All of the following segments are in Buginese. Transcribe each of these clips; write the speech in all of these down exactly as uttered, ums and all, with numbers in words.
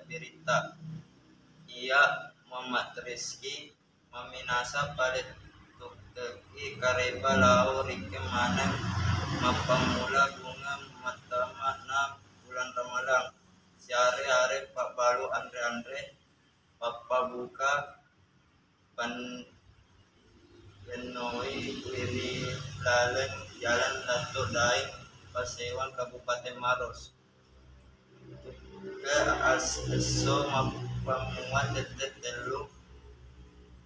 Piritta. Iya Muhammad Rizki maminasa palettukkeki kareba lao rikke maneng mappammula bunga mattama na bulan Ramalang. Siare-are pabbalu anre-anre pappabuka pan-, pennoi ri laleng Jalan Datuk Daeng, Pasewang, Kabupaten Maros. Ke as-, esso mappammula tette tellu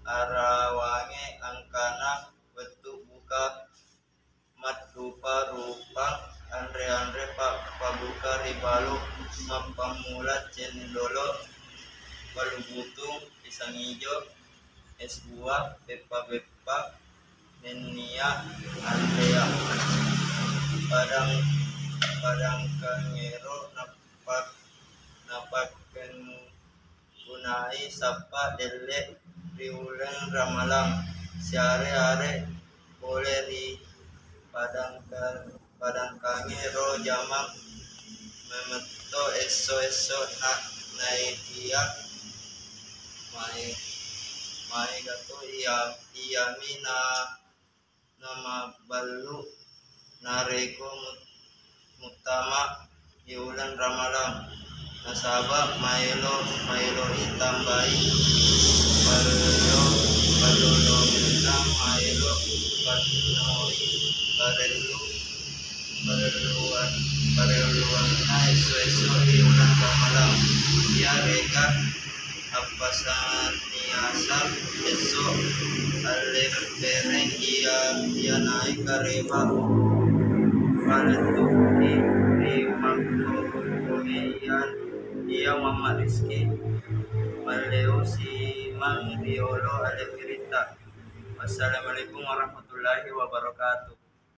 arawange angkana wettu buka maddupa-rupa anre-anre pa-, pabuka ri balu mappammula cendolo, balu butung, pisang ijo, es buah, peppa-peppa, nennia anrea. Padang-, padangkangero napak-, napakken gunai sappa delle ri uleng Ramalang. Siare-are pole ri padangka-, padangkangero jamang memetto esso-esso na-, naekia mae-, maega to iya-, iyami na namaballu narekko mut-, muttama ri uleng Ramalang, nasaba maelo, maeloi tambai pallo-, pallolongenna, maelo pannoi parellu, parelluan-, parelluanna esso-esso ri uleng Ramalang. Iyarega appasanniasa esso alleppereng iya, iyanae kareba palettuki ri makko komeyan iya Muhammad Rizki malleo simang riolo aleppiritta. Wassalamualaikum warahmatullahi wabarakatuh.